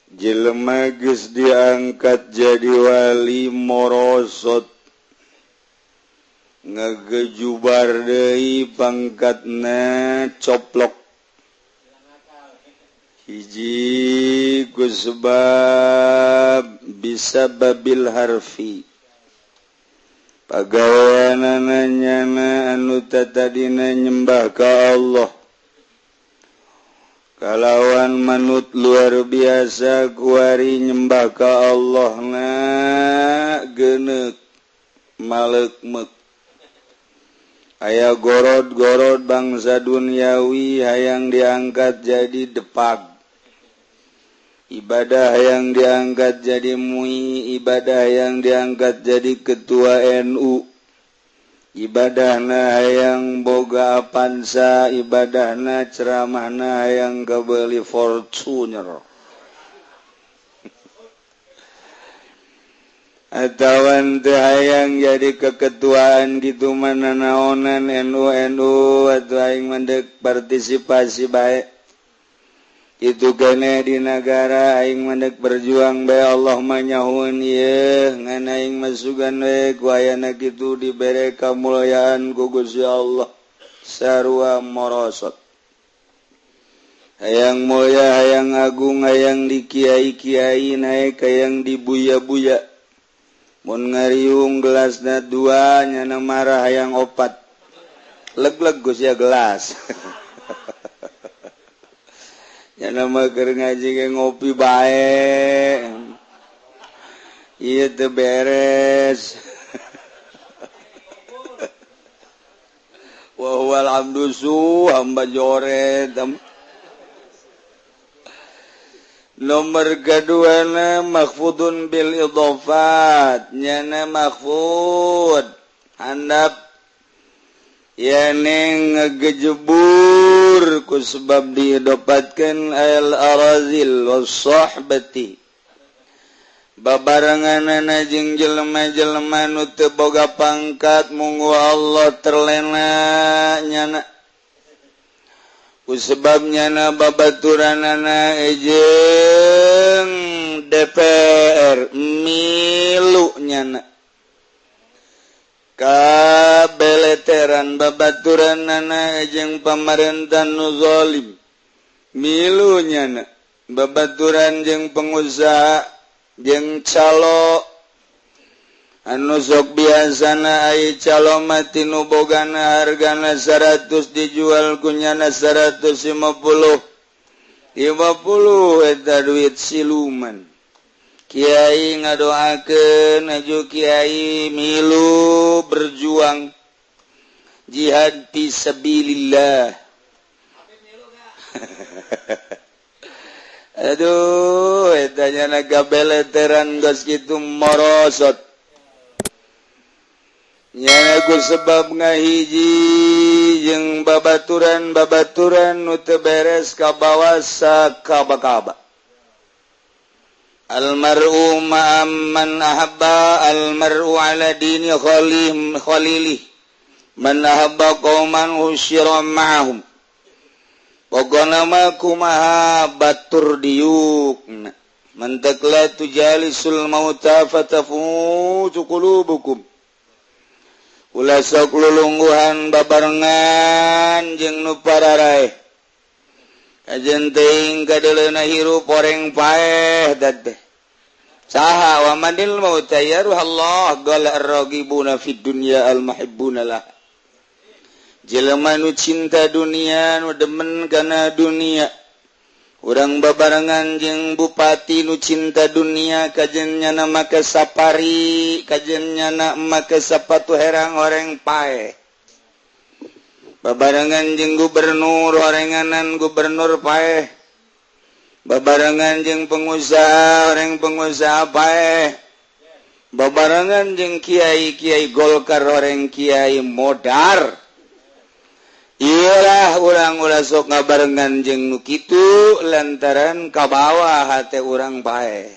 Jelema geus diangkat jadi wali morosot ngegejubar deui pangkatna coplok hiji ku sebab bisa babil harfi pagaweanana nyana anu tatadina nyembah ka Allah kalawan manut luar biasa kuari nyembah ka Allah na geneuk malekmek aya gorod-gorod bangsa duniawi hayang diangkat jadi depag ibadah yang diangkat jadi MUI ibadah yang diangkat jadi ketua NU ibadahna hayang boga Avanza ibadahna ceramahna hayang kabeli Fortuner atawan teh hayang jadi keketuaan gitu mana naonan NU NU atau aing mendek partisipasi baik itu kene di negara aing mendek berjuang bae Allah manyahun ieu ngan aing masukan we ku ayana kitu dibere kamulyaan ku Gusti Allah sarua morosot hayang mulya hayang agung hayang di kiai-kiai naek hayang di buya-buya mun ngariung gelasna dua nyana marah hayang opat leg-leg Gus ya gelas. Ya nama keur ngaji ge ngopi bae. Ieu teu beres. Wa huwal abdu su hamba joret. Nomor kedua na makhfudun bil idhafat. Nyana makhfud handap yani ngegejebur ku sebab didapatkan al arazil was-sahbati babarenganana jeung jelema-jelema nu teu boga pangkat munggu Allah terlena nyana ku sebab nyana babaturanana jeung DPR milu nyana kabeleteran babaturanana jeung pamarentah nu zalim milu nyana babaturan jeung pengusaha jeung calo anu sok biasana ai calo mah tinu bogana hargana 100 dijual ku nyana 150 50 eta duit siluman. Kiai ngadoakeun aju kiai milu berjuang jihad fi sabilillah. Aduh eta nya gabeleteran geus kitu morosot nya ku sebab ngahiji jeung babaturan-babaturan nu teu beres ka bawa sakaba-kaba. Almar'u ma'amman ahabba almar'u ala dini khalilih man ahabba qauman husyira ma'ahum. Pokona mah kumaha batur diukna mantak la tujalisul mauta fatafutu qulubukum. Ulah sok lulungguhan babarengan jeung nu pararaeh kajen teuing kadeuleuna hirup oreng paeh teh saha wa manil mauta ya ruhallah qala ar-raghibuna fid dunya al-muhibbuna lah. Jelema nu cinta dunia nu demen kana dunia urang babarengan jeung bupati nu cinta dunia kajen nyana make safari kajen nyana make sapatu herang oreng paeh babarengan jeung gubernur orenganan gubernur paeh babarengan jeung pengusaha oreng pengusaha paeh babarengan jeung kiai-kiai Golkar oreng kiai modar. Iyalah urang ulah sok ngabarengan jeung nu kitu lantaran kabawa hate urang paeh.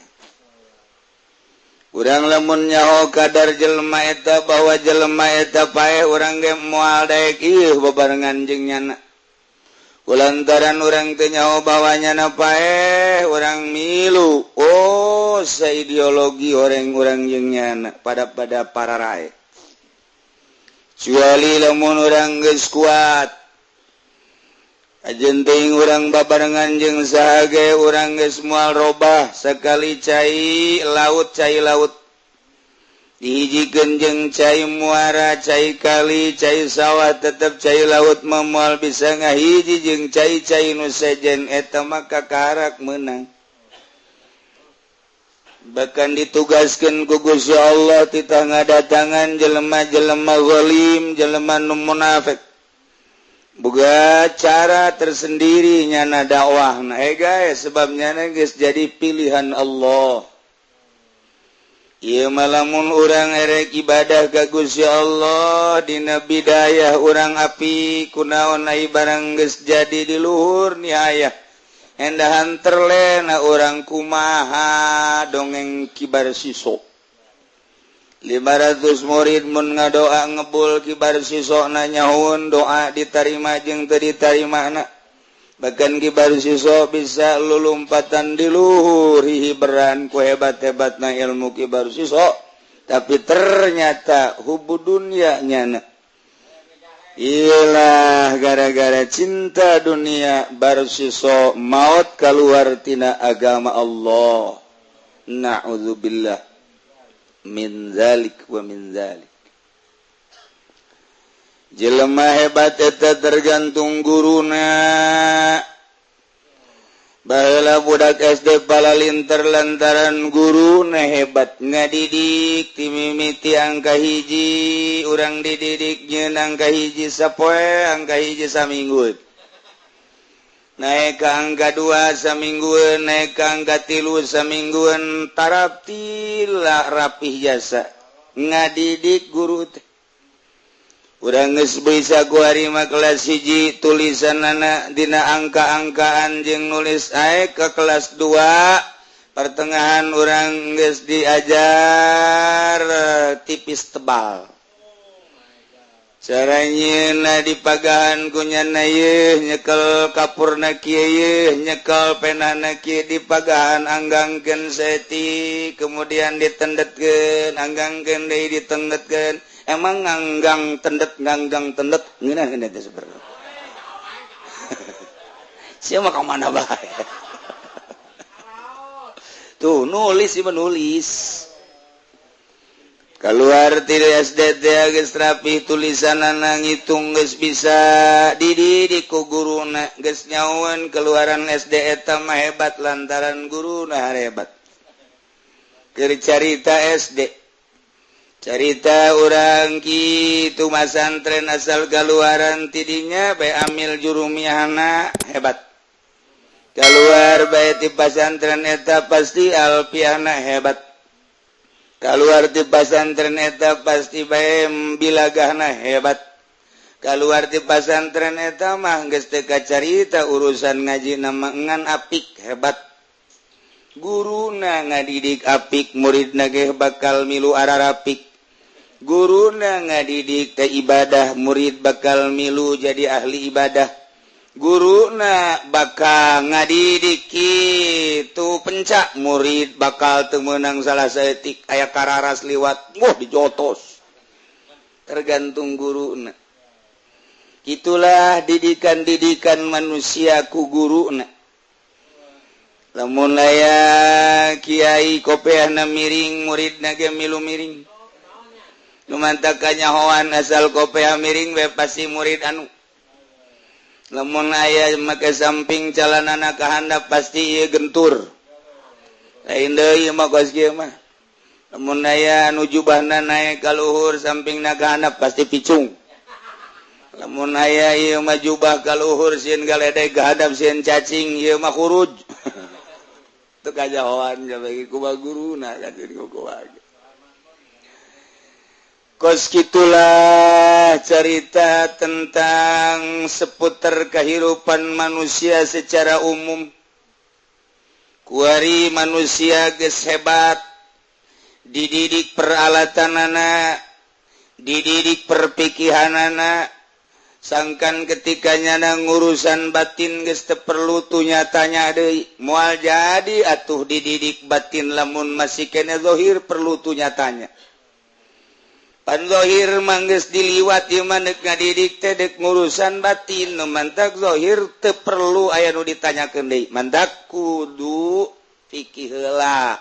Urang lamun nyaho kadar jelema eta bahwa jelema eta paeh urang ge moal daek ieu babarengan jeung nyana. Kulantaran urang teu nyaho bawanya paeh urang milu. Oh, saideologi orang-orang jeung nyana pada pada para rae. Kecuali lamun urang geus kuat, ajen teuing urang babarengan jeung saha ge urang geus moal robah. Sekali cai laut, cai laut dihijikeun jeung cai muara, cai kali, cai sawah, tetep cai laut mah moal bisa ngahiji jeung cai-cai nu sejen. Eta mah kakarak meunang, bahkan ditugaskeun ku Gusti Allah titah ngadatangan jelema-jelema zalim, jelema nu munafik, boga cara tersendiri nyana dakwah. Nah, guys, sebabnya geus jadi pilihan Allah. Ieu mah lamun urang erek ibadah ka Gusti Allah dina bidayah urang api, kunaon ai barang geus jadi di luhur ni aya endahan terlena urang kumaha. Dongeng Kibar Siso, 500 murid mun ngadoa ngebul, Kibar Siso nanyaun doa ditarima jeung teu ditarima na. Bahkan Kibar Siso bisa lulumpatan di luhur hiberan ku hebat-hebatna ilmu Kibar Siso, tapi ternyata hubu dunia nyana. Iyalah, gara-gara cinta dunia Barsiso maut keluar tina agama Allah. Na'udzubillah min zalik wa min zalik. Jelema hebat eta tergantung guruna. Baheula budak SD palalinter lantaran guruna hebat ngadidik. Ti mimiti angka hiji urang dididik nyeun angka hiji sapoe, angka hiji saminggu, naik ke angka 2 saminggueun, naik ke angka 3 saminggueun, taraptila rapih jasa ngadidik guru teh. Urang geus bisa kuari mah kelas 1 tulisanana dina angka-angkaan jeung nulis, ae ke kelas 2 pertengahan urang geus diajar tipis tebal. Cara nyeuna dipagahan ku nyana yeuh, nyekel kapurna kieu yeuh, nyekel penana kieu, dipagahan anggangkeun saeutik, kemudian ditendetkeun, anggangkeun deui, ditendetkeun. Emang nganggang tendet, nganggang tendet ngeunah teh sebenarnya. Sia mah ka mana bae. Tuh nulis sih, menulis keluar ti SD teh geus rapi tulisanana, ngitung geus bisa, dididik ku guruna geus nyahoan keluaran SD eta mah hebat lantaran guruna hebat. Keur carita SD, carita urang kitu masantren, asal keluaran tidinya bae amil jurumiyahna hebat, keluar bae ti pasantren eta pasti alfiahna hebat, keluar ti pasantren eta pasti bae bilagahna hebat, keluar ti pasantren eta mah geus teu kacarita urusan ngaji nama ngan apik hebat. Guruna ngadidik apik, muridna ge bakal milu ararapik. Guruna ngadidik teh ibadah, murid bakal milu jadi ahli ibadah. Guruna bakal ngadidik kitu pencak, murid bakal teu meunang salah saeutik, aya kararas liwat wah dijotos. Tergantung guruna. Itulah didikan-didikan manusia ku guruna. Lamun aya kiai kopeahna miring, muridna ge milu miring. Lumantak kanyahoan asal kopeah miring we pasti murid anu. Lamun aya make samping calanana ka handap pasti ieu gentur. Lain deui mah kos kieu mah. Lamun aya anu jubahna naek ka luhur sampingna ka handap pasti picung. Lamun aya ieu mah jubah ka luhur sieun galedeg ka handap sieun cacing, ieu mah khuruj. Teu kajahoan bagi kumaha guruna kan kumaha. Kos kitulah cerita tentang seputar kehidupan manusia secara umum. Kuari manusia geus hebat, dididik peralatanana, dididik perpikihanana, Sangkan ketika nyana ngurusan batin geus teu perlu tu nyatanya deui, moal jadi atuh dididik batin lamun masih kene zahir perlu tu nyatanya. Pan zahir mah geus diliwat ieu mah deuk ngadidik teh deuk ngurusan batin, nu mantak zahir teu perlu aya nu ditanyakeun deui. Mantak kudu fikih heula.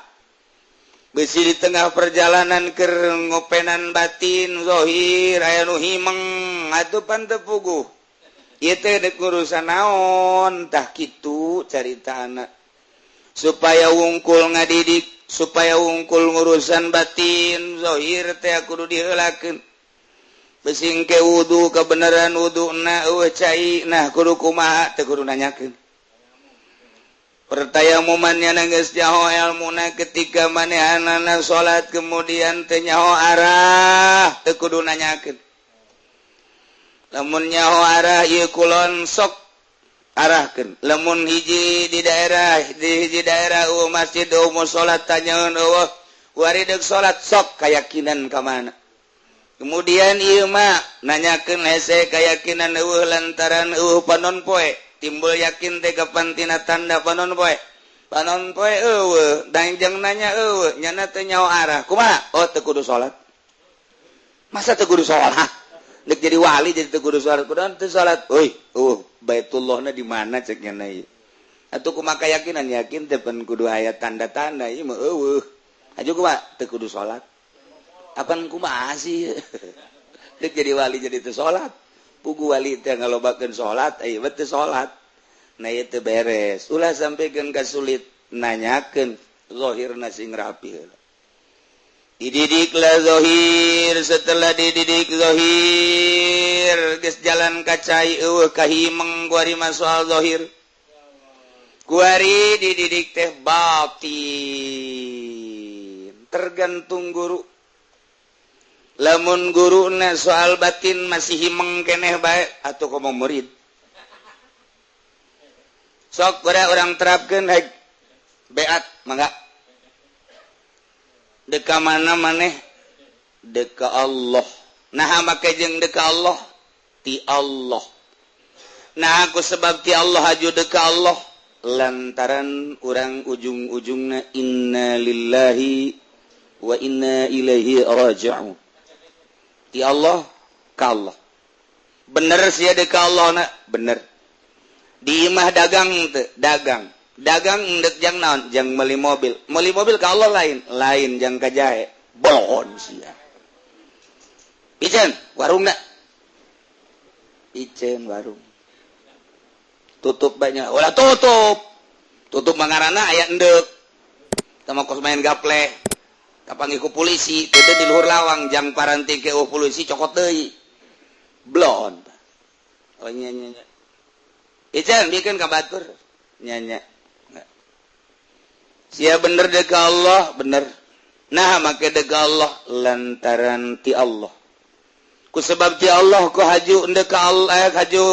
Besi di tengah perjalanan keur ngopenan batin zahir aya nu himeng atuh pan teu puguh. Ieu teh deuk urusan naon tah kitu caritana. Supaya wungkul ngadidik, supaya wungkul ngurusan batin zahir teh kudu diheulakeun. Besi ke wudu kebenaran wuduna eueuh cai nah kudu kumaha teu kudu nanyakeun. Pertayamumannya geus nyaho elmuna ketika manehanana salat kemudian teu nyaho arah teu kudu nanyakeun. Lamun nyaho arah ieu kulon sok arahkeun. Lamun hiji di daerah di hiji daerah eueuh masjid eueuh musala tanyaeun eueuh kuari deuk salat sok kayakinan ka mana. Kemudian ieu mah nanyakeun hese kayakinan eueuh lantaran eueuh panon poe. Timbul yakin teh kapan tina tanda panon poe. Panon poe eueuh, dangjeng nanya eueuh, nyana teu nyaho arah. Kumaha? Oh teu kudu salat. Masa teu kudu salat? Deuk jadi wali jadi teu kudu salat. Kudu teu salat. Euy, eueuh, Baitullahna di mana cek nyana ieu? Atuh kumaha keyakinan yakin teh pan kudu aya tanda-tanda ieu mah eueuh. Aju kumaha? Teu kudu salat. Apan kumaha sih? Deuk jadi wali jadi teu salat. Pugu wali teh ngalobakeun salat, ieu mah teu salat. Nah ieu teu beres. Ulah sampikeun ka sulit nanyakeun zahirna sing rapi heula. Dididiklah zahir, setelah dididik zahir geus jalan ka cai eueuh kahimeng kuari mah soal zahir. Kuari dididik teh batin. Tergantung guru. Lamun guruna soal batin masih himeng keneh bae atuh komo murid. Sok ora urang terapkeun haik beat mangga. Deka mana maneh? Deka Allah. Nah make jeung deka Allah ti Allah. Nah aku sebab ti Allah aju deka Allah lantaran urang ujung-ujungna inna lillahi wa inna ilaihi raji'un. Ti Allah ka Allah. Bener sia deka Allah na? Bener. Di imah dagang teu? Dagang. Dagang endek jang naon? Jang meuli mobil. Meuli mobil ka Allah lain, lain jang ka jahe. Bolon sia. Piceun warungna. Piceun warung. Tutup banyak. Ulah tutup. Tutup mangarana aya endek. Tama kos main gaple. Kapanggih ku polisi, teu di luhur lawang jang paranti ke polisi cokot deui. Blon. Oh nya nya nya. Ican bikin ka batur. Nya nya. Sia bener deka Allah, bener. Nah make deka Allah lantaran ti Allah. Ku sebab ti Allah ku haju deka Allah, haju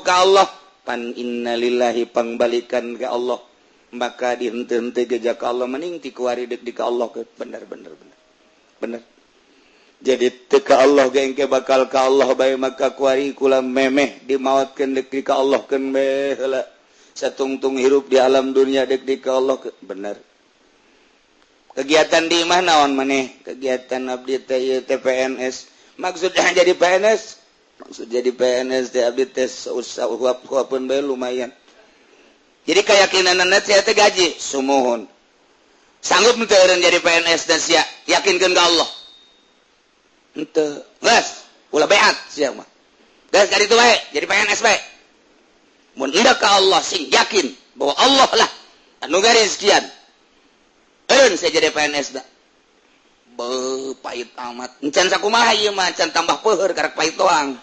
ka Allah. Pan innalillahi pangbalikan ka Allah. Maka dihente-hente gejak Allah mening ti kuari dek di ka Allah ke bener bener bener. Bener. Jadi teu ka Allah ge engke bakal ka Allah bae maka kuari kula memeh dimaotkeun dek di ka Allah keun bae heula. Satungtung hirup di alam dunia dek di ka Allah ke bener. Kegiatan di imah naon maneh? Kegiatan abdi teh ieu teh PNS. Maksudnya jadi PNS? Maksud jadi PNS teh abdi teh sausahuap-huapeun bae lumayan. Jadi keyakinanna sia teh gaji sumuhun. Sanggup henteu eureun jadi PNS dan sia yakinkeun ka Allah. Henteu. Geus, ulah beat sia mah. Geus kaditu bae jadi PNS bae. Mun hendak ka Allah sing yakin bahwa Allah lah anu garizkian. Eureun sia jadi PNS da. Beuh pahit amat. Encan sakumaha ieu mah can tambah peuheur karek pahit doang.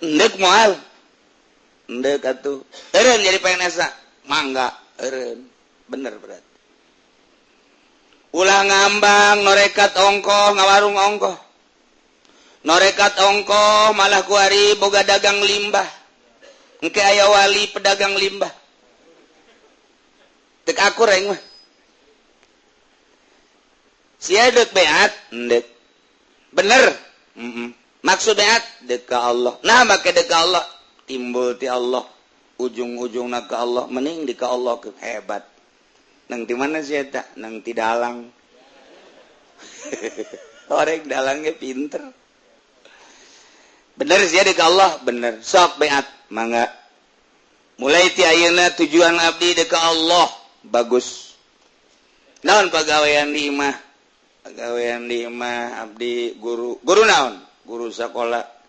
Endek moal. Endek atuh. Eureun jadi PNS na. Mangga eureun. Bener berarti. Ulah ngambang norekat ongkoh ngawarung ongkoh. Norekat ongkoh malah kuari boga dagang limbah. Engke aya wali pedagang limbah. Tek akur aing mah. Sia deuk beat, endek. Bener. Maksud beat dek ka Allah. Nah make dek ka Allah timbul ti Allah, ujung-ujungna ka Allah, mending di ka Allah ke hebat. Nang di mana sih eta? Nang ti dalang. Orang dalangnya pinter. Bener sih dek Allah, bener. Sok beat mangga. Mulai ti ayeuna tujuan abdi dek Allah bagus. Naon pagawean di imah? Pagawean di imah abdi guru. Guru naon? Guru sekolah.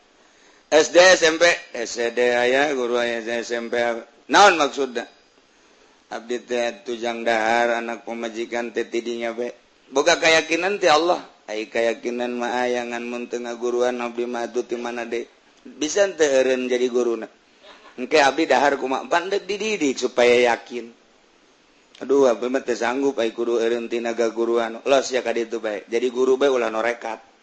SD, SMP, SD aya, guru aya SMP. Naon maksudna? Abdi teh tujang dahar anak pemajikan teh tidinya be. Boga keyakinan ti Allah. Ai keyakinan mah aya ngan mun teu ngaguruan abdi mah atuh ti mana deui. Bisa teu eureun jadi guruna. Engke abdi dahar kumaha pan deuk dididik supaya yakin. Aduh, abdi mah teu sanggup ai kudu eureun tina gaguruan. Los ya ka ditu bae. Jadi guru bae ulah norekat.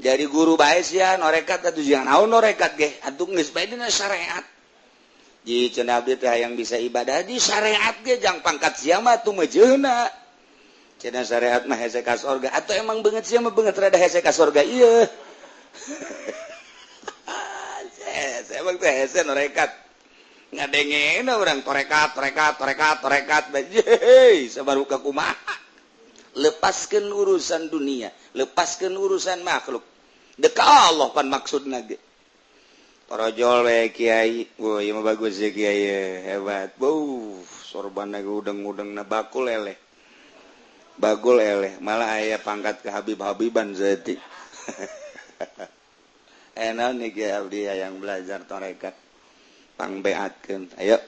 Jadi guru bae sia norekat atuh jangan naon norekat ge. Atuh geus bae dina syariat. Ji cenah abdi teh hayang bisa ibadah di syariat ge jang pangkat sia mah atuh mejeuna. Cenah syariat mah hese ka sorga atau emang beungeut sia mah beungeut rada hese ka sorga ieu. Emang teh hese norekat. Ngadengena urang torekat torekat torekat torekat bae sabaru ka kumaha. Lepaskeun urusan dunia, lepaskeun urusan makhluk. Dek Allah pan maksudna ge. Torojol we kiai, wah ieu mah bagus ya kiai, hebat. Beuh, sorbanna ge udeng-udengna bakul eleh. Bagul eleh, malah aya pangkat ke Habib-habiban saeutik. Enak nih kiai abdi yang belajar tarekat. Pangbeatkeun. Ayo.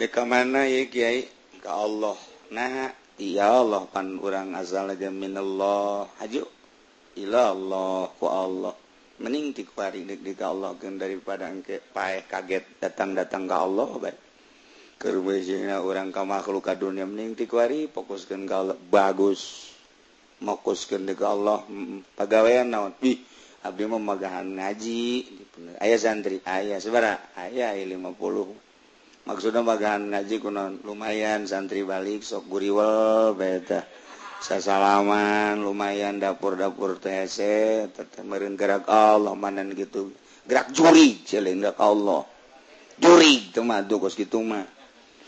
Dek ka mana ya kiai? Ka Allah. Nah, iya Allah pan urang asal aja minallah haju ila Allah ku Allah. Mending ti kuari deuk di ka Allah keun daripada engke paeh kaget datang-datang ka Allah bae. Keur beusina urang ka makhluk ka dunia mending ti kuari fokuskeun ka Allah bagus. Fokuskeun ka Allah pagawean naon? Ih, abdi mah magahan ngaji. Aya santri, aya sabaraha? Aya 50. Maksudna magahan ngaji kunaon? Lumayan santri balik sok guriwel bae tah. Sasalaman lumayan dapur-dapur teh hese teh meureun gerak Allah manan gitu. Gerak jurig ceuleun gerak Allah. Jurig teh mah atuh kos kitu mah.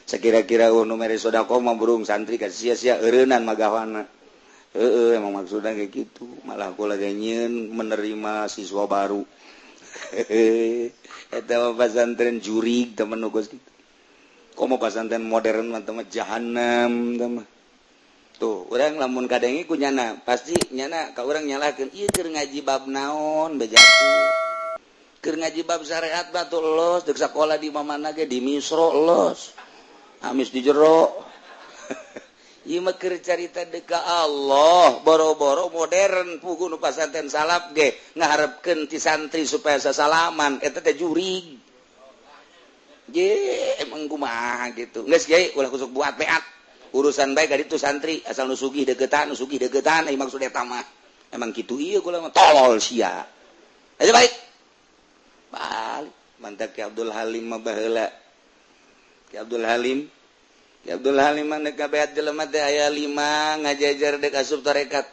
Sakira-kira nu mere sedekah mah burung santri ka sia-sia eureunnan magawana. Heeh emang maksudna kayak gitu. Malah aku lagi nyieun menerima siswa baru. Eta mah pasantren jurig temen nu kos kitu. Komo pasantren modern mah teh mah jahanam teh mah. Tuh, urang lamun kadengi ku nyana, pasti nyana ka urang nyalahkeun, ieu keur ngaji bab naon bejakeun. Keur ngaji bab syariat batu los, deuk sakola di mamana ge di Misro los. Amis di jero. Ieu mah keur carita deuk ka Allah, boro-boro modern pugu nu pasantren salaf ge ngaharepkeun ti santri supaya sasalaman, eta teh jurig. Je, emang kumaha gitu. Geus kiai ulah kusuk buat beat. Urusan baik itu santri asal nu sugih deukeutan, nu sugih deukeutan, ai maksud eta mah. Emang kitu ieu kula mah tolol sia. Ayo balik. Balik. Mantap Ki Abdul Halim mah baheula. Ki Abdul Halim. Ki Abdul Halim mah deuk kabeat jelema teh aya 5 ngajajar deuk asup tarekat.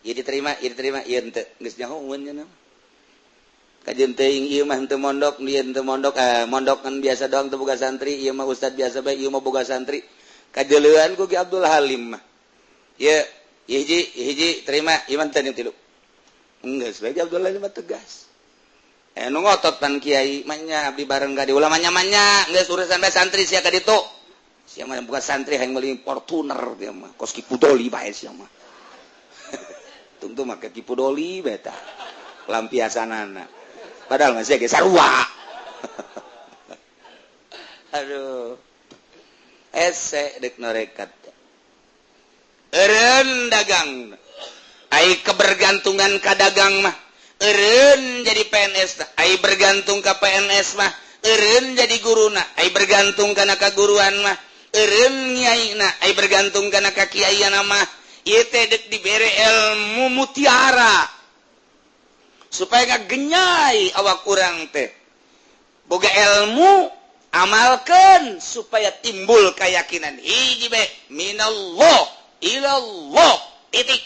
Ieu diterima, ieu diterima, ieu henteu. Geus nyahoeun nya mah. Kajeun teuing ieu mah henteu mondok, ieu henteu mondok, mondok kan biasa doang teu boga santri, ieu mah ustad biasa bae, ieu mah boga santri. Kajeleuan ku Ki Abdul Halim mah. Ieu hiji, hiji terima, ieu mah teu tilu. Geus bae Ki Abdul Halim mah tegas. Nu ngotot pan kiai mah nya abdi bareng ka di ulah manya-manya, geus urusan bae santri sia ka ditu. Sia mah bukan santri hayang meuli Fortuner dia mah, kos Ki Pudoli bae sia mah. Tungtu make Ki Pudoli bae tah. Lampiasanana. Padahal masih ge sarua. Aduh. Ese dek norekat. Eureun dagang. Ai kebergantungan ka dagang mah. Eureun jadi PNS tah. Ai bergantung ka PNS mah. Eureun jadi guruna. Ai bergantung kana kaguruan mah. Eureun nyaina. Ai bergantung kana ka kiaiana mah. Ieu teh dek dibere ilmu mutiara. Supaya ngagenyai awak urang teh. Boga ilmu amalkan supaya timbul keyakinan hiji be minallah ilallah titik.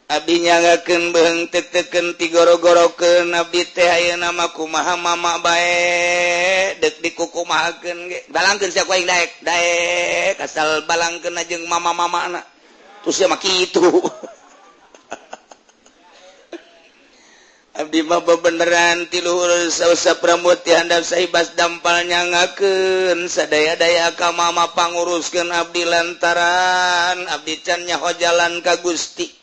Abdi nyanggakeun beung teteken tigoro-gorokeun abdi teh ayeuna mah kumaha mama bae deuk dikukumahakeun ge balangkeun sia ku aing daek daek asal balangkeun jeung mama-mamana terus sia mah kitu. Abdi mah bebeneran ti luhur sausap rambut ti handap saibas dampal nyangakeun sadaya-daya ka mama panguruskeun abdi lantaran abdi can nyaho jalan ka Gusti.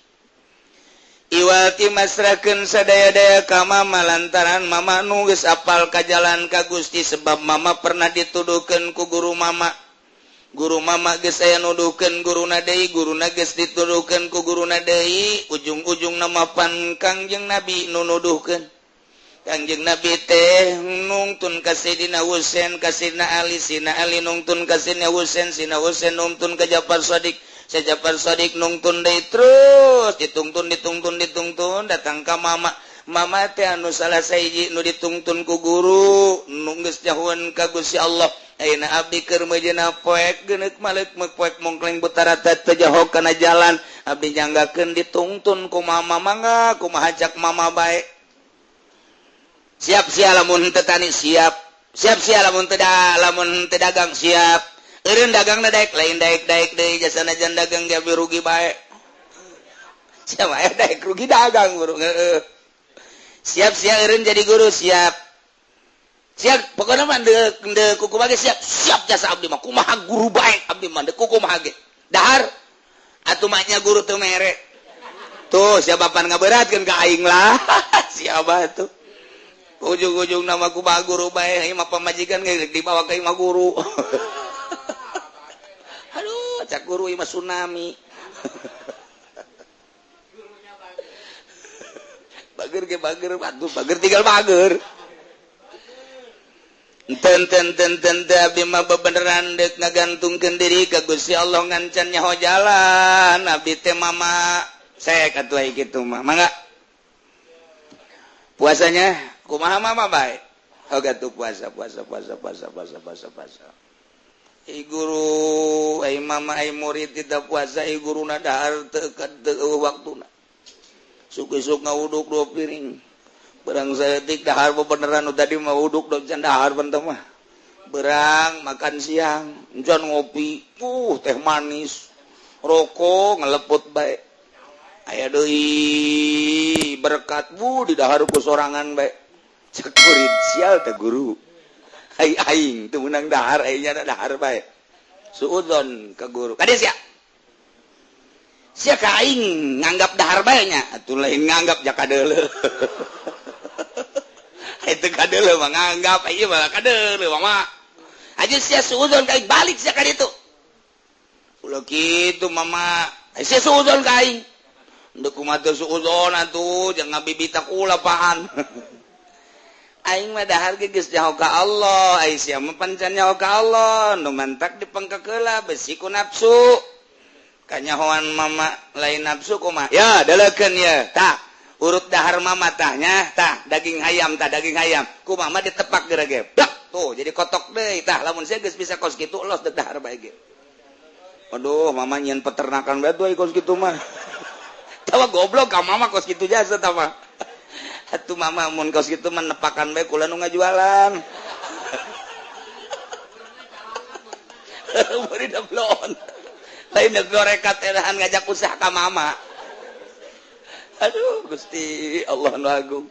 Iwati masrahkeun sadaya-daya ka mama lantaran mama nu geus apal ka jalan ka Gusti sebab mama pernah dituduhkeun ku guru mama. Guru mama geus aya nuduhkeun guruna deui, guruna geus dituduhkeun ku guruna deui, ujung-ujung nama pan Kangjeng Nabi nu nuduhkeun. Kangjeng Nabi teh nungtun ka Sayyidina Husain, ka Sayyidina Ali, Sayyidina Ali nungtun ka Sayyidina Husain, Sayyidina Husain nungtun ka Ja'far Shadiq. Ja'far Shadiq nungtun deui terus ditungtun ditungtun ditungtun datang ka mama. Mama teh anu salah sahiji nu ditungtun ku guru nu geus nyahueun ka Gusti Allah. Ayeuna abdi keur meujeuhna poek geuneuk maleuk meuk poek mongkleng butarata teu jaho kana jalan abdi nyanggakeun ditungtun ku mama mangga kumaha cak mama bae. Siap sia lamun teu tani siap. Siap sia lamun teu lamun teu dagang siap. Eureun dagangna daek lain daek-daek deui jasana jan dagang ge rugi bae. Sia mah daek rugi dagang guru. Heeh. Siap sia eureun jadi guru siap. Siap pokona mah deuk deuk kumaha ge siap. Siap jasa abdi mah kumaha guru bae abdi mah deuk kumaha ge. Dahar atuh mah nya guru teu mere. Tuh sia bapan ngaberatkeun ka aing lah. Siapa tuh. Ujung-ujung nama kumaha guru bae ieu mah pamajikan ge dibawa ka imah guru. Aduh, cak guru ieu mah tsunami. Bager ge bager, bagus bager tinggal bager. Enten ten ten ten abdi mah bebeneran deuk ngagantungkeun diri ka Gusti Allah ngancan nyaho jalan abdi teh mama sek atuh ai kitu mah. Mangga. Puasanya kumaha mama bae? Oh gatuh puasa puasa puasa puasa puasa puasa puasa. Ai guru, ai mama, ai murid tidak puasa, ai guruna dahar teu teu waktuna. Suk-isuk ngawuduk 2 piring. Berang saeutik dahar bebeneran nu tadi mah wuduk do can dahar benteh mah. Berang makan siang, can ngopi, teh manis, rokok ngeleput bae. Aya deui berkat bu di dahar ku sorangan bae. Cek murid sial teh guru. Ai aing teu meunang dahar, ai nya dahar bae. Suudzon ka guru. Kade sia? Sia ka aing nganggap dahar bae nya, atuh lain nganggap ja kadeuleu. Itu kadeuleu mah nganggap, ieu mah kadeuleu mama. Aja sia suudzon ka aing balik sia ka ditu. Ulah kitu mama. Ai sia suudzon ka aing. Ndeu kumaha teu suudzon atuh, jangan ngabibita kula paan. Aing mah dahar ge geus nyaho ka Allah, ai sia mah pancan nyaho ka Allah, nu mantak dipengkekeula besi ku nafsu. Kanyahoan mama lain nafsu kumaha? Ya, delekeun ye. Tah, urut dahar mama tah nya, tah daging hayam tah daging hayam. Ku mama ditepak geura ge. Dak, tuh jadi kotok deui. Tah lamun sia geus bisa kos kitu los deuk dahar bae ge. Aduh, mama nyieun peternakan bae tuh kos kitu mah. Tawa goblok ka mama kos kitu jasa tah mah. Atuh mama mun kos kitu mah nepakan bae kula nu ngajualan. Bari dablon. Lain deuk gorekat edahan ngajak usaha ka mama. Aduh Gusti Allah nu agung.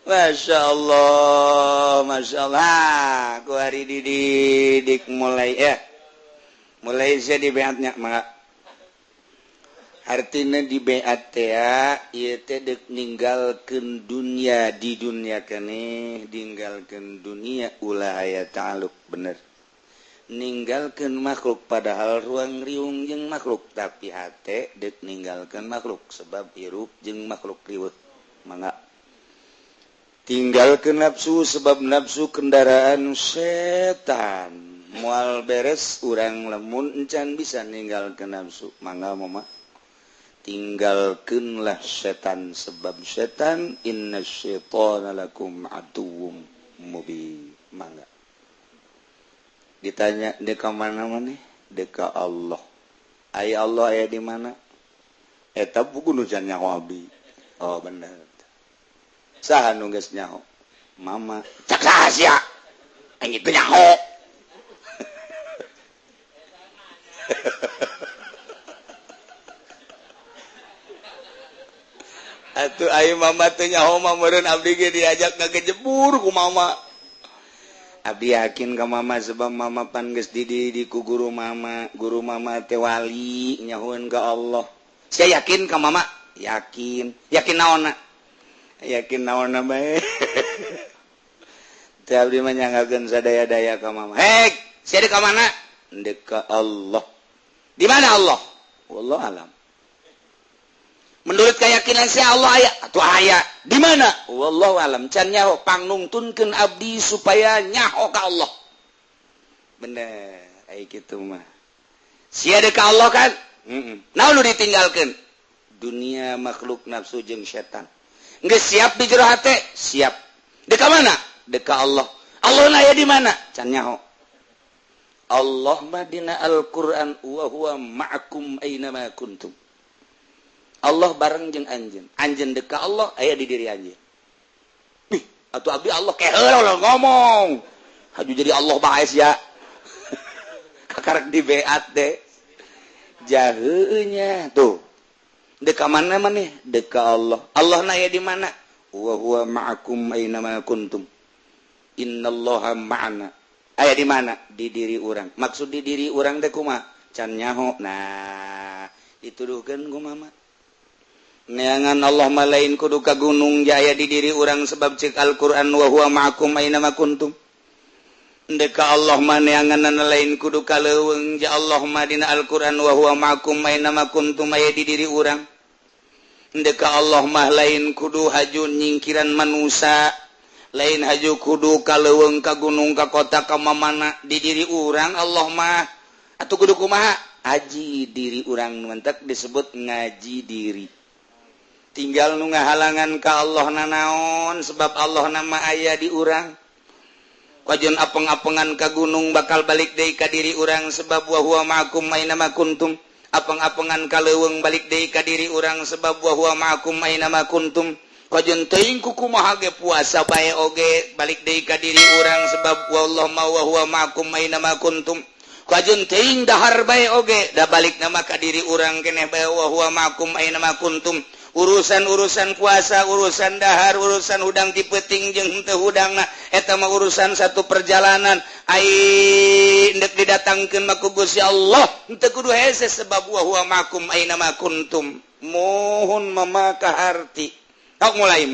Masya Allah, Masya Allah. Ku hari dididik mulai ya. Mulai saya di beatnya mangga. Artinya di beat ya, ieu teh deuk ninggalkeun dunia di dunia keneh, ninggalkeun dunia ulah aya ta'aluk bener. Ninggalkeun makhluk padahal ruang riung jeung makhluk, tapi hate deuk ninggalkeun makhluk sebab hirup jeung makhluk riweuh. Mangga. Tinggalkeun nafsu sebab nafsu kendaraan setan. Moal beres urang lamun encan bisa ninggalkeun nafsu. Mangga mama. Tinggalkeunlah setan sebab setan inna syaitana lakum aduwwum mubin. Mangga. Ditanya deka mana maneh? Deka Allah. Ai Allah aya di mana? Eta buku nu can nyaho abdi. Oh bener. Saha nu geus nyaho? Mama. Cak saha sia? Aing itu nyaho. Atuh ai mama teh nyaho mah meureun abdi ge diajak ngagejebur ku mama. Abdi yakin ka mama sebab mama pan geus dididik ku guru mama teh wali nyahoeun ka Allah. Sia yakin ka mama? Yakin. Yakin naonna? Yakin naonna bae. Teh abdi mah nyanggakeun sadaya-daya ka mama. Hei, sia di ka mana? Ndek ka Allah. Di mana Allah? Wallahu alam. Menurut keyakinan saya Allah aya atau aya di mana? Wallahu alam. Can nyaho pangnungtunkeun abdi supaya nyaho ka Allah. Bener, ai kitu mah. Sia deuk ka Allah kan? Heeh. Naon nu ditinggalkeun? Dunia, makhluk, nafsu jeung setan. Geus siap di jero hate? Siap. Deuk ka mana? Deuk ka Allah. Allah na aya di mana? Can nyaho. Allah mah dina Al-Qur'an wa huwa ma'akum aina ma kuntum. Allah bareng jeung anjeun. Anjeun deuk ka Allah aya di diri anjeun. Ih, atuh abdi Allah keheula ngomong. Haju jadi Allah bae sia. Kakarek dibeat deh. Jaheunya tuh. Deuk ka mana maneh? Deuk ka Allah. Allah na aya di mana? Wa huwa ma'akum aina ma kuntum. Innallaha ma'ana. Aya di mana? Di diri urang. Maksud di diri urang teh kumaha? Can nyaho. Nah, dituduhkeun ku mama. Neangan Allah mah lain kudu ka gunung jaya di diri urang sebab cek Al-Qur'an wa huwa ma'akum aina ma kuntum. Ndek ka Allah mah neanganna lain kudu ka leuweung ja Allah mah dina Al-Qur'an wa huwa ma'akum aina ma kuntum aya di diri urang. Ndek ka Allah mah lain kudu haju nyingkiran manusa, lain haju kudu ka leuweung ka gunung ka kota ka mamana di diri urang Allah mah. Atuh kudu kumaha? Aji diri urang mentek disebut ngaji diri. Tinggal nu ngahalangan ka Allah nanaon sebab Allah nama aya di urang. Kajeun apeng-apengan ka gunung bakal balik deui ka diri urang sebab wa huwa ma'akum aina ma kuntum. Apeng-apengan ka leuweung balik deui ka diri urang sebab wa huwa ma'akum aina ma kuntum. Kajeun teuing ku kumaha ge puasa bae oge balik deui ka diri urang sebab wallahu ma wa huwa ma'akum aina ma kuntum. Kajeun teuing dahar bae oge da balik nama ka diri urang keneh bae wa huwa ma'akum aina ma kuntum. Urusan-urusan puasa, urusan dahar, urusan hudang ti peuting jeung henteu hudangna eta mah urusan satu perjalanan. Ai ndek didatangkeun mah ku Gusti Allah henteu kudu hese sebab wa huwa ma'akum aina ma kuntum. Mohon mama kaharti. Tok mulai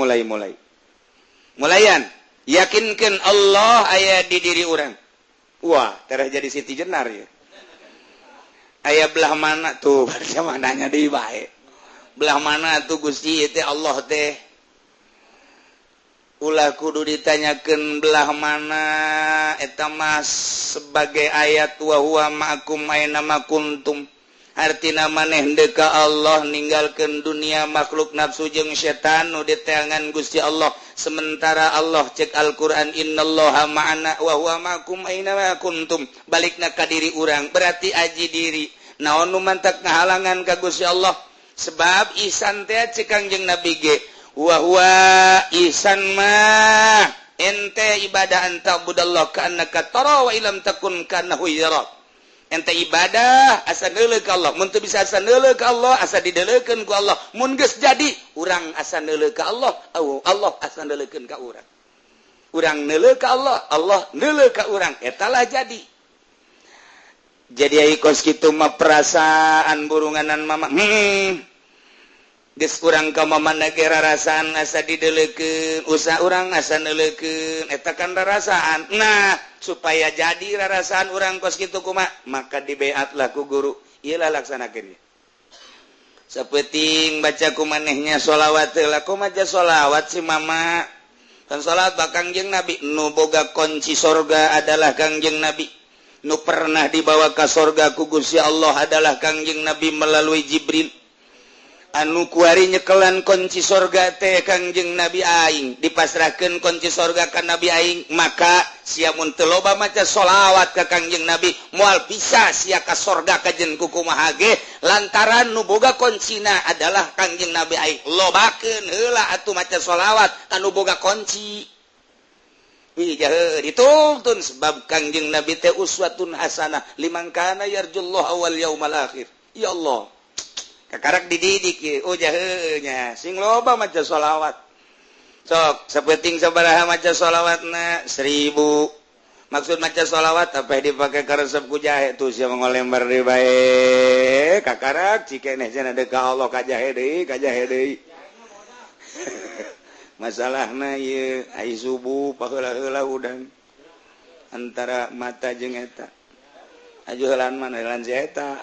Mulayan yakinkeun Allah aya di diri urang. Wah, tereh jadi Siti Jenar ya. Aya belah mana tuh baca mananya deui bae. Belah mana tuh Gusti teh Allah teh. Ulah kudu ditanyakeun belah mana eta mah sebagai ayat wa huwa ma'akum aina ma kuntum. Artina maneh deuk ka Allah ninggalkeun dunia makhluk nafsu jeung setan nu diteangan Gusti Allah. Sementara Allah cek Al-Qur'an innallaha ma'ana wa huwa ma'akum aina ma kuntum. Balikna ka diri urang berarti aji diri. Naon nu mantak ngahalangan ka Gusti Allah? Sebab ihsan teh cek Kangjeng Nabi ge wa huwa ihsan mah ente ibadah anta budallah ka annaka tara wa ilam takun kanahu yara. Ente ibadah asa neuleuh ka Allah, mun teu bisa asa neuleuh ka Allah, asa dideleukeun ku Allah. Mun geus jadi urang asa neuleuh ka Allah, Allah asa neuleukeun ka urang. Urang neuleuh ka Allah, Allah neuleuh ka urang. Eta lah jadi. Jadi ai kos kitu mah perasaan burunganan mama. Geus urang ka mamana ge rarasaan asa dideleukeun, usaha urang asa neuleukeun, eta kan rarasaan. Nah, supaya jadi rarasaan urang kos kitu kumaha? Maka dibeatlah ku guru. Ieu lah laksanakeun. Sapenting baca ku manehnya sholawat heula, kumaha sholawat si mama? Kan sholawat ba Kangjeng Nabi, nu boga kunci sorga adalah Kangjeng Nabi. Nu pernah dibawa ka sorga ku Gusti Allah adalah Kangjeng Nabi melalui Jibril. Anu kuari nyekelan kunci sorga teh Kangjeng Nabi aing, dipasrahkeun kunci sorga ka Nabi aing, maka sia mun teu loba maca sholawat ka Kangjeng Nabi moal bisa sia ka sorga kajen kukumaha ge, lantaran nu boga kuncina adalah Kangjeng Nabi aing. Lobakeun heula atuh maca sholawat ka nu boga kunci. Wih jahe dituntun sebab Kangjeng Nabi teh uswatun hasanah liman kana yarjullaha wal yaumal akhir. Ya Allah, kakarak dididik ye. Oh jahenya sing loba maca sholawat. Sok sapenting sabaraha maca sholawatna 1000. Maksud maca sholawat apa dipake karesep ku jahe tuh sia ngolembar deui bae. Kakarak cikeneh cenah deuk ka Allah ka jahe deui, ka jahe deui. Masalahna ieu ai subuh paheula-heula udang antara mata jeung eta. Aju heulaan mana heulaan si eta.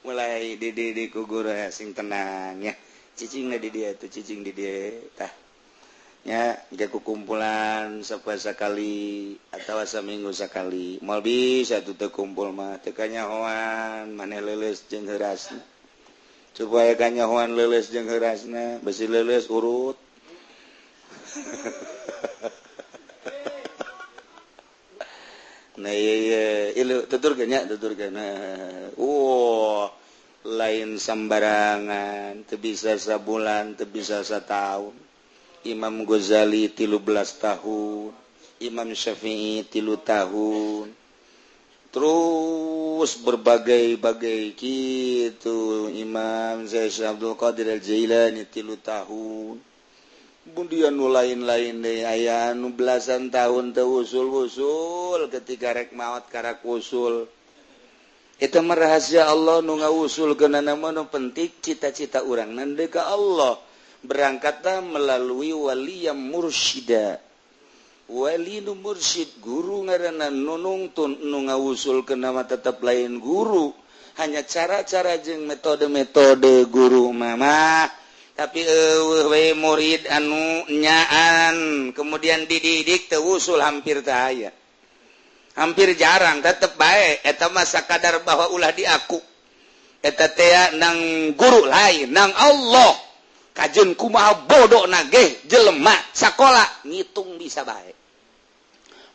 Mulai dididik ku guru sing tenang ya, cicing di dia tuh, cicing di dia tah nya ge kumpulan sapoe sakali atawa saminggu sakali moal bisa tuh teu kumpul mah teu kanyahoan maneh leuleus jeung heurasna, supaya kanyahoan leuleus jeung heurasna besi leuleus urut. Nah iya ilu tuturkeun nya, tuturkeun. Oh lain sembarangan, teu bisa sabulan, teu bisa satahun. Imam Ghazali 13 tahun, Imam Syafi'i 3 tahun. Terus berbagai-bagai gitu. Imam Syekh Abdul Qadir Al-Jailani 3 tahun. Kemudian nu lain-lain deh aya nu belasan tahun teu usul-usul, ketika rek maot karak usul. Eta mah rahasia Allah nu ngawusulkeunana mah nu penting cita-cita urang nande ka Allah. Berangkatlah melalui wali yang mursyida. Wali nu mursyid guru ngaranna nu nungtun nu ngawusulkeun mah tetep lain guru, hanya cara-cara jeung metode-metode guru mah. Tapi eueuh we murid anu nyaan kemudian dididik teu usul hampir teu aya. Hampir jarang, tetep bae eta mah sakadar bahwa ulah diaku. Eta teh nang guru lain, nang Allah. Kajeun kumaha bodona ge jelema sakola ngitung bisa bae.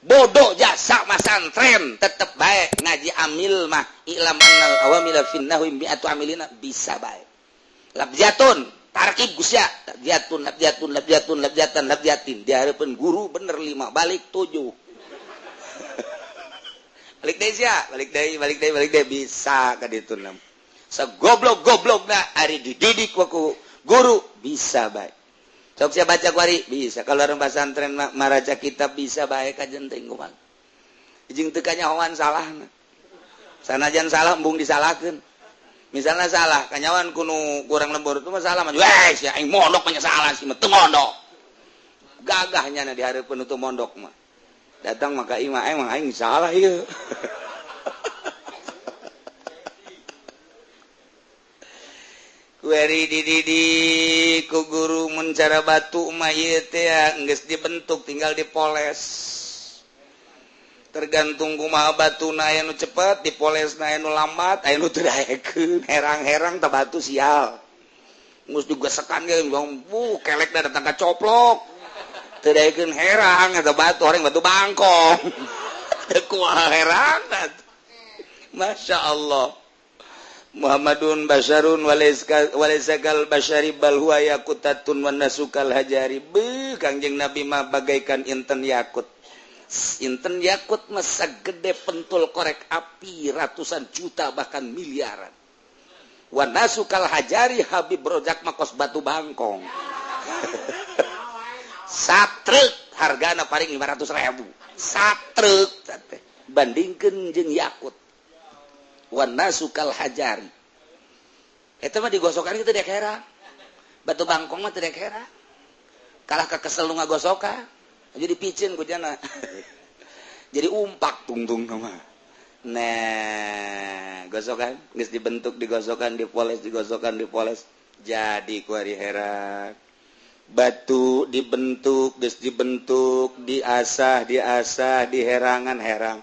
Bodoh jasa masantren tetep bae ngaji amil mah ilam annal awamila finnahwi mi'atu amilina bisa bae. Labjatun tarkib gusya labjatun labjatun labjatun labjatan labjatin di hareupeun guru bener 5 balik 7. Balik deui sia, balik deui, balik deui, balik deui bisa ka ditu nam. Sagoblok-goblokna ari dididik ku guru bisa bae. Sok sia baca kuari bisa, kalau orang pesantren maraca kitab bisa bae kajen teh kumaha. Jeung teu kanyahoan salahna. Sanajan salah embung disalahkeun. Misalnya salah, kanyawan kuno kurang lembur itu masalah mah. Weh, si aing mondok mah salah sih mah teu mondok. Gagahnya na di hareupeun teu mondok mah. Datang maka imah emang aing salah ieu. Kuari dididik ku guru mun cara batu mah ieu teh geus dibentuk tinggal dipoles. Tergantung kumaha batuna aya nu cepet dipolesna, aya nu lambat, aya nu teu daekeun, herang-herang teh batu sial. Geus digesekan ge bu kelekna datang ka coplok. Teu daekeun herang eta batu orang batu bangkong. Teu kumaha herang. Masya Allah. Muhammadun basharun walaysakal bashari bal huwa yaqutatun wan nasukal hajari. Beuh Kangjeng Nabi mah bagaikan inten yakut. Inten yakut mah sagede pentul korek api ratusan juta bahkan miliaran. Wan nasukal hajari Habib Rojak mah kos batu bangkong. Satruk hargana paling 500.000. Satruk bandingkeun jeung yakut. Wan nasukal hajari. Eta mah digosokan kitu dek hera. Batu bangkong mah teu dek hera. Kalah kakesel nu ngagosokan. Jadi picin ku jana. Jadi umpak tungtung mah. Nah, gosokan geus dibentuk digosokan dipoles digosokan dipoles jadi kuari hera. Batu dibentuk geus dibentuk diasah diasah diherangan herang.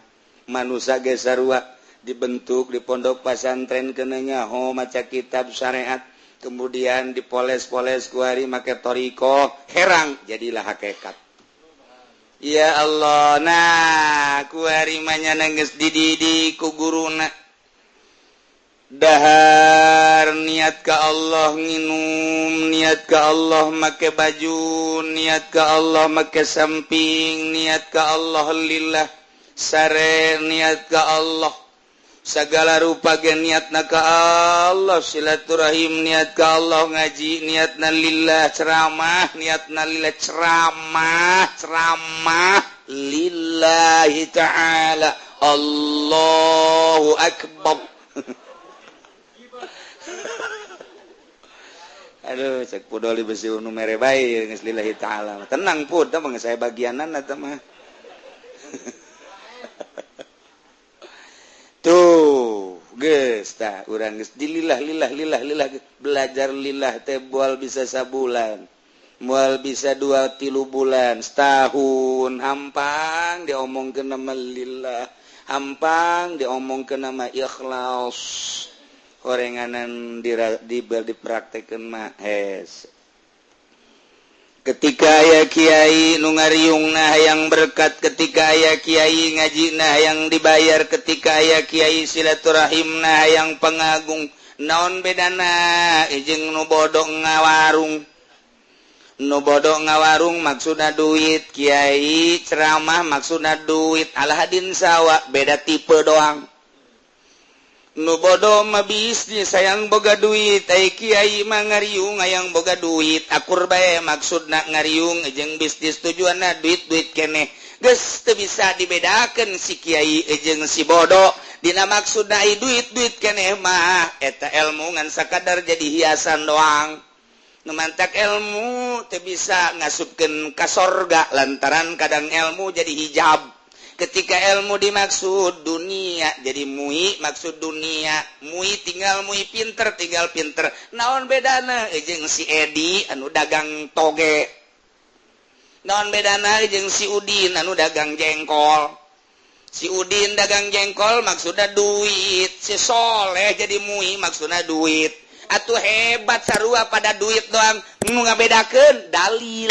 Manusa ge sarua Dibentuk di pondok pasantren kena nyaho maca kitab syariat, kemudian dipoles-poles kuari make toriko herang jadilah hakikat. Ya Allah, nah kuari mah nyana geus dididik ku guruna dahar niat ka Allah, nginum niat ka Allah, make baju niat ka Allah, make samping niat ka Allah, lillah sare niat ka Allah, segala rupa ge niatna ka Allah, silaturahim niat ka Allah, ngaji niatna lillah, ceramah niatna lillah, ceramah ceramah lillahi ta'ala. Allahu akbar. Aduh, cek pudoli besi nu mere bae geus lillahi ta'ala. Tenang pud, tah mah saya bagianan eta mah. Tuh, geus tah urang geus dilillah lillah lillah lillah belajar lillah teh moal bisa sabulan, moal bisa 2-3 bulan, setahun hampang diomongkeun nama lillah, hampang diomongkeun nama ikhlas. Horenganan dipraktekeun mah hes. Ketika aya kiai nu ngariungna hayang berkat, ketika aya kiai ngajina hayang dibayar, ketika aya kiai silaturahimna hayang pengagung, naon bedana jeung nu bodoh ngawarung? Nu bodoh ngawarung maksudna duit, kiai ceramah maksudna duit, alahadin sawa beda tipe doang. Nu bodoh mah bisnis hayang boga duit, ai kiai mah ngariung hayang boga duit, akur bae maksudna ngariung jeung bisnis tujuanna duit-duit keneh. Geus teu bisa dibedakeun si kiai jeung si bodoh dina maksudna ai duit-duit keneh mah eta ilmu ngan sakadar jadi hiasan doang. Nu mantak ilmu teu bisa ngasupkeun ka sorga lantaran kadang ilmu jadi hijab. Ketika ilmu dimaksud dunia jadi mui, maksud dunia mui tinggal mui pinter tinggal pinter. Naon bedana jeung si Edi anu dagang toge? Naon bedana jeung si Udin anu dagang jengkol? Si Udin dagang jengkol maksudna duit, si Soleh jadi mui maksudna duit. Atuh hebat sarua pada duit doang, nu ngabedakeun dalil.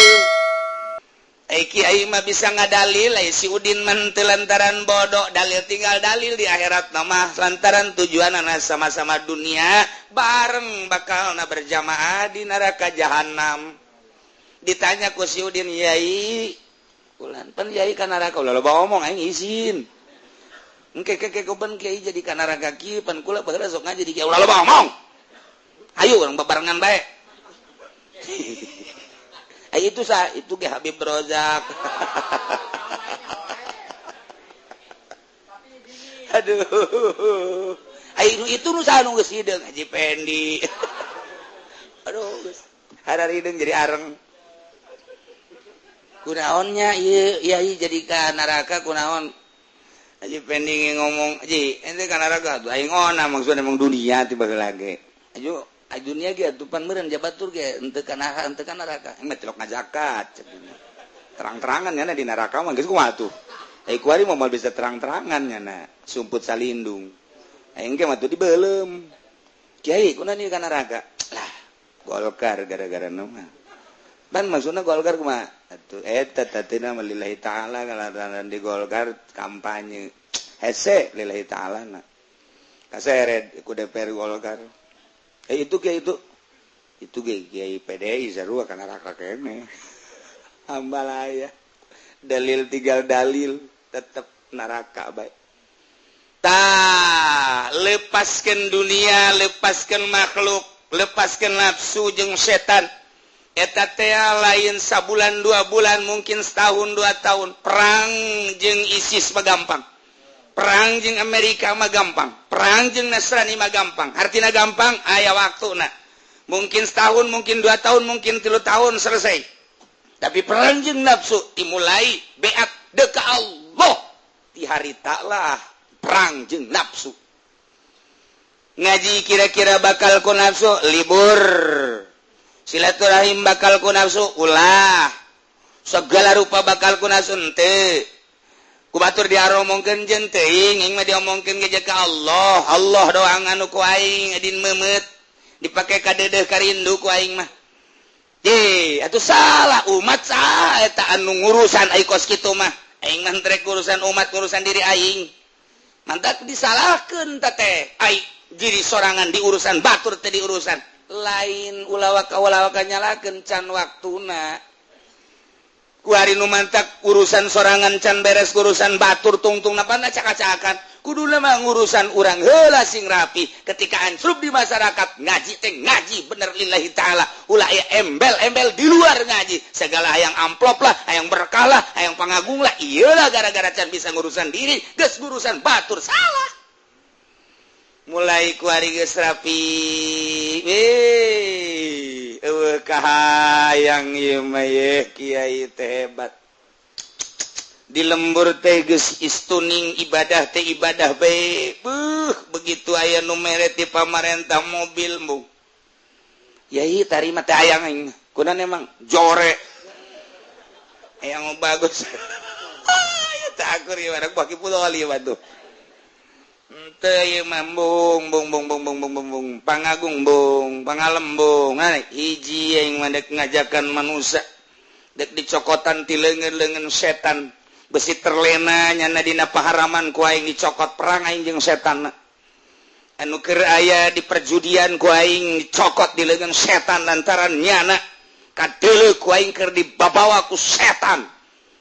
Kiai mah bisa ngadalil, si Udin mah teu lantaran bodoh, dalil tinggal dalil di akhirat mah lantaran tujuanana sama-sama dunia bareng bakalna berjamaah di neraka jahanam. Ditanya ku si Udin, yai ulan pan yai ka neraka ulah loba omong aing izin. Engke ke pan kiai jadi ka neraka kieu pan kula baheula sok ngaji di kiai ulah loba omong. Ayo urang babarengan bae. Itu sah, itu ke Habib Rozak. Aduh. Ayo itu nu saha nu geus hideung Haji Pendi. Aduh geus hararideung jadi areng. Kunaonnya ieu yai jadi ka neraka kunaon? Haji Pendi ngomong, "Haji, ente ka neraka tuh aing ona maksudna emang dunia ti baheula ge." Ayo dunia ge atuh pan meureun jabatur ge henteu ka neraka, henteu ka neraka. Meh tilok ngazakat terang-terangan nyana di neraka mah geus kumaha tuh. Ai kuari mah moal bisa terang-terangan nyana, sumput salindung. Aing ge mah tuh dibeuleum. Kiai kunaon ieu ka neraka? Lah, Golkar gara-gara nu mah. Ban maksudna Golkar kumaha? Atuh eta tatina mah lillahi ta'ala kalaran di Golkar kampanye. Hese lillahi ta'ala na. Kaseret ku DPR Golkar. Itu kiai itu kiai PDI sarua kana neraka keneh. Hambalaya. Dalil tinggal dalil tetep neraka bae. Tah, lepaskeun dunia, lepaskeun makhluk, lepaskeun nafsu jeung setan. Eta teh lain sabulan 2 bulan, mungkin setahun 2 tahun. Perang jeung ISIS mah gampang. Perang jeung Amerika mah gampang, perang jeung Nasrani mah gampang. Artina gampang aya waktuna. Mungkin setahun, mungkin 2 tahun, mungkin 3 tahun selesai. Tapi perang jeung nafsu dimulai beat deka Allah. Ti harita lah perang jeung nafsu. Ngaji kira-kira bakal ku nafsu libur. Silaturahim bakal ku nafsu ulah. Segala rupa bakal ku nafsu henteu. Ku batur diaromongkeun jeung teuing, aing mah diomongkeun ge ka Allah. Allah doang anu ku aing edin meumeut dipake kadeudeuh karindu ku aing mah. Ye, atuh salah umat saha eta anu ngurusan ai kos kitu mah. Aing mah rek urusan umat, urusan diri aing. Mantak disalahkeun teh teh. Ai diri sorangan diurusan, batur teh diurusan. Lain ulawaka-ulawaka nyalakeun, can waktuna. Kuari nu mantak urusan sorangan can beres, urusan batur tungtung napa cak-cakan. Kuduna mah ngurusan urang heula sing rapi. Ketika ancrub di masyarakat, ngaji teh ngaji bener lillahi ta'ala, ulah aya embel-embel di luar ngaji, segala hayang amplop lah, hayang berkah lah, hayang pangagung lah. Iyalah, gara-gara can bisa ngurusan diri geus ngurusan batur, salah. Mulai kuari geus rapi, weh, eueuh kahayang ieu mah, ye kiai teh hebat. Di lembur teh geus istuning ibadah teh ibadah bae. Beuh, begitu aya nu mere ti pamarentah mobil, embung yai tarima teh hayang aing kunan, emang jore yang bagus ya teh akur ieu anak baki pulau ieu mah tuh. Teu ieu mah, bung bung bung bung bung bung bung bung pangagung, bung pangalembung. Nah, hiji yang mandek ngajakan manusia dek dicokotan ti leungeun-leungeun setan, besi terlena nyana dina paharaman ku aing dicokot, perang aing jeung setan. Anu keur aya di perjudian ku aing dicokot di leungeun setan, lantaran nyana kadeuleu ku aing keur dibabawa ku setan,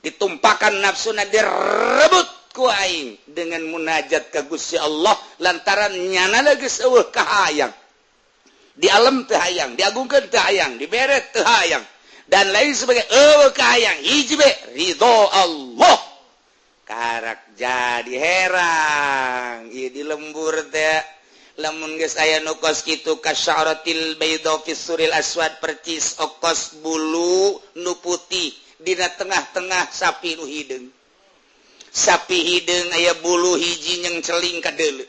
ditumpakan nafsuna, direbut ku aing dengan munajat ka Gusti Allah, lantaran nyana geus eueuh kahayang, di alam teu hayang, diagungkeun teu hayang, dibere teu hayang, dan lain sebagai eueuh kahayang. Hiji be, ridho Allah. Karak jadi herang ieu di lembur teh lamun geus aya nu kos kitu, kasyaratil bayda fi suril aswad, percis okos bulu nu putih dina tengah-tengah sapi nu hideung. Sapi hideung aya bulu hiji nyeng celing kadeuleu.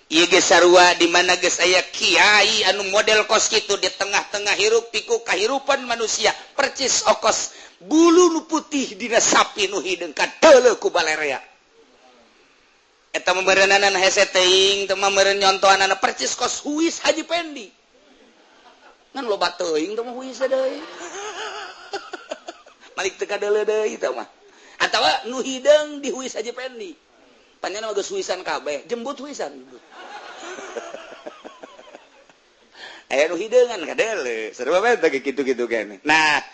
Ieu geus sarua, di mana geus aya kiai anu model kos kitu di tengah-tengah hiruk pikuk kahirupan manusia, percis okos bulu nu putih dina sapi nu hideung, kadeuleu ku balerea. Eta meureunanan hese teuing teu mah, meureun nyontohanana percis kos huis Haji Pendi, ngan loba teuing teu mah huis deui, malik teu kadeuleu deui teu mah, atawa nu hideung di huis Haji Pendi. Panjang mah geus huisan kabeh, jembut huisan, jembut. Aya nu hideungan kadeuleu, sarua bae teh kitu-kitu keneh. Nah,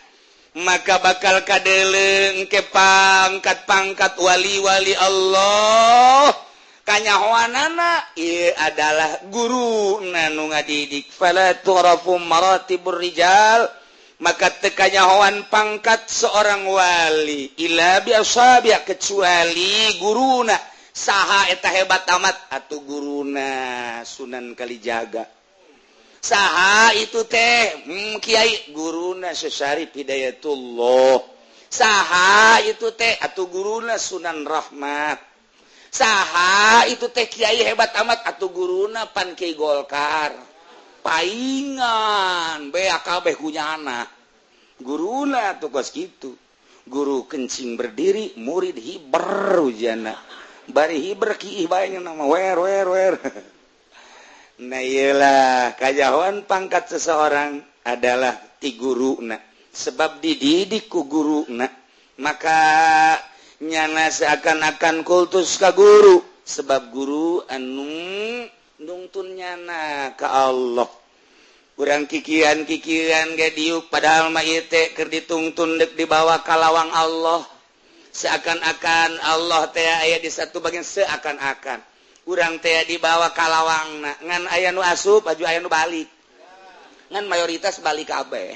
maka bakal kadeuleu engke pangkat-pangkat wali-wali Allah, kanyahoanana ieu adalah guru nu ngadidik. Fala tu'rafu maratibur rijal, maka teu kanyahoan pangkat seorang wali illa bi ashabi, kecuali guruna. Saha eta hebat amat? Atuh guruna Sunan Kalijaga. Saha itu teh? Kiai guruna Syarif Hidayatullah. Saha itu teh? Atuh guruna Sunan Rahmat. Saha itu teh, kiai hebat amat? Atuh guruna pan Kiai Golkar, paingan beak kabeh kunyana guruna tuh kos kitu. Guru kencing berdiri, murid hiber ujana, bari hiber kiih bae nama wer wer wer. Nah, iyalah, kajahoan pangkat seseorang adalah ti guruna, sebab dididik ku guruna, maka nyana seakan-akan kultus ka guru, sebab guru anu nungtun nyana ka Allah. Kurang kikian-kikian ge diuk, padahal mah ieu teh keur ditungtun deuk dibawa ka lawang Allah. Seakan-akan Allah teh aya di satu bagian, seakan-akan urang teh dibawa ka lawangna, ngan aya nu asup aju, aya nu balik, ngan mayoritas balik kabeh.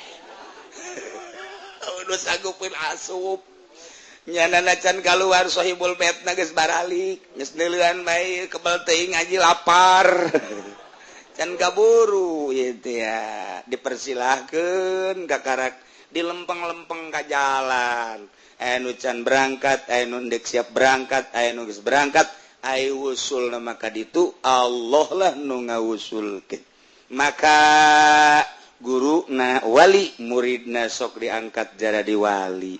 Nu sanggupkeun asup nyana can keluar, sohibul betna geus baralik, geus neuleuan bae, kebel teuing ngaji, lapar, can kaburu ieu teh ya dipersilahkeun kakarak di lempeng-lempeng ka jalan. Aya nu can berangkat, aya nu ndek siap berangkat, aya nu geus berangkat. Ai wusul maka ditu Allah lah nu ngawusulkeun. Maka guru na wali, muridna sok diangkat jadi wali.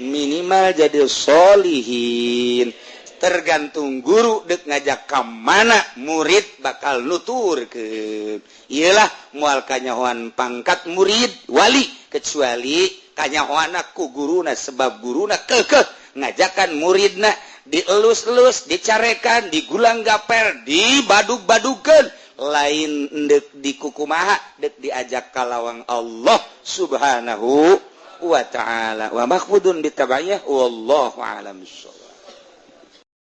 Minimal jadi solihin. Tergantung guru dek ngajak ke mana, murid bakal nuturkeun. Iyalah, moal kanyahoan pangkat murid wali kecuali kanyahoan ku guruna, sebab guruna kekeh ngajakan muridna, dielus-elus, dicarekan, digulang gaper, dibadug-badugeun, lain dek dikukumaha, dek diajak kalawang Allah Subhanahu wa ta'ala. Wa mahfudun bitabaiyah, wallahu a'lam bissawab.